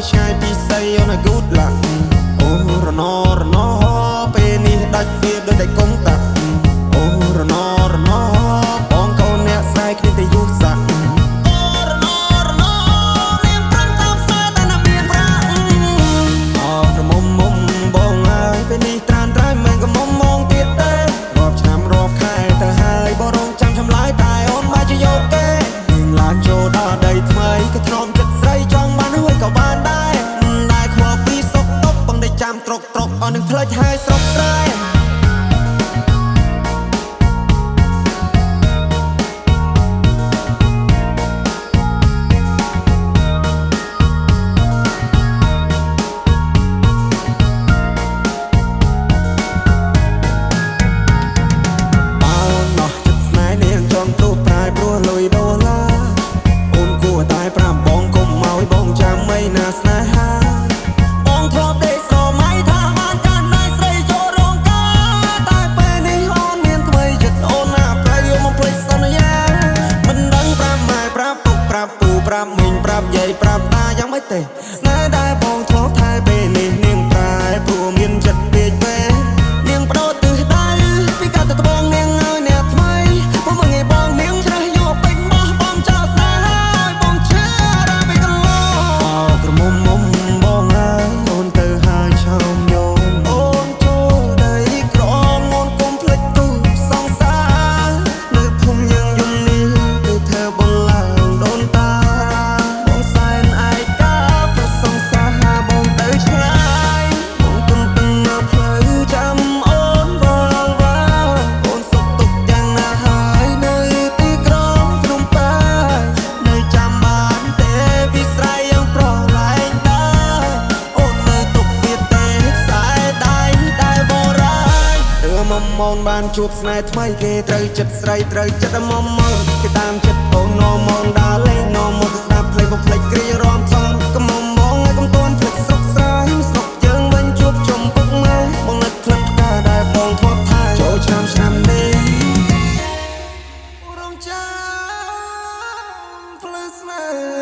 ឆ្ងាយពីស័យអូនឲ្យ good luck អូរណរណពេលនេះដាច់វាដូចតែកុងតាក់អូរណរណបងកូនអ្នកស្រែគ្មានតែយុស័កអូរណរណនាងប្រឹងតាមស្នេហ៍តែណាមានប្រាក់អក្រមុំមុំបងអើយពេលនេះត្រានត្រៃមិនក៏មុំមងទៀតទេរាប់ឆ្នាំរាប់ខែទៅហើយបងរងចាំចម្លើយតែអូនបែរជាយកគេនាងឡើងចូលដល់ដីថ្មីក៏ទ្រាំចិត្តស្រីចង់បានរួចក៏បានដែរមិនដែលខ្វល់ពីសុកតុកបងได้ចាំត្រុកត្រុកអស់នឹងផ្លេចហើយស្រុកស្រែ បើណោះចិត្តស្នេហ៍នាងចង់ព្រួសប្រែព្រោះលុយដុល្លារអូនគួរតែប្រាប់បងកុំឲ្យបងចាំអីណាស្នេហាបងធ្លាប់ដេកស្រមៃថាបានកាន់ដៃស្រីចូលរោងការតែពេលនេះអូនមានថ្មីចិត្តអូនណាប្រៃយកមកភ្លេចសន្យាមិនដឹងប្រាប់ម៉ែប្រាប់ពុកប្រាប់ពូប្រាប់មីងប្រាប់យាយប្រាប់តាយ៉ាងម៉េចទេស្នេហ៍ដែលបងធ្លាប់ថែពេលនេះនាងប្រែព្រោះមានចិត្តពេកពេលនាងបដូរទិសដៅពីកាត់ទៅត្បូងនាងឲ្យអ្នកថ្មីមកមើលងាយបងនាងច្រេះយកពេញបោះបងចោលស្នេហ៍ឲ្យបងឈឺដល់ពេលកន្លងអោក្រមុំមុំបងអើយអូនទៅហើយឆោមញោមអូនចូលដីក្រមអូនកុំភ្លេចទូសង្សារនៅភូមិយើងយំនេះគឺធ្វើបងឡើងដូនតាបងសែនឯកាប្រសង្សារបងទៅឆ្ងាយបងទន្ទឹងនៅផ្លូវចាំអូនវល់វ៉ាអូនសុខទុក្ខយ៉ាងណាហើយនៅទីក្រុងភ្នំពេញនៅចាំបានទេវិស្រ័យយ៉ាងប្រឡែងដែរអូននៅទុកវាទេខ្សែដៃដែលបរាយឬមកមនបានជួបស្នេហ៍ថ្មីគេត្រូវចិត្តស្រីត្រូវចិត្តមកមកគេតាមចិត្តអូននមនដើរលេងនមមកស្ដាប់ភ្លេងបងភ្លេចគ្រារំសំកុំមងឲ្យកុំតន់ភ្លេចស្រុកស្រែស្រុកយើងវិញជួបជុំពុកម៉ែបងនឹកក្លិនផ្កាដែលបងធ្លាប់ថែចូលឆ្នាំឆ្នាំនេះរងចាំភ្លឺស្នេហ៍។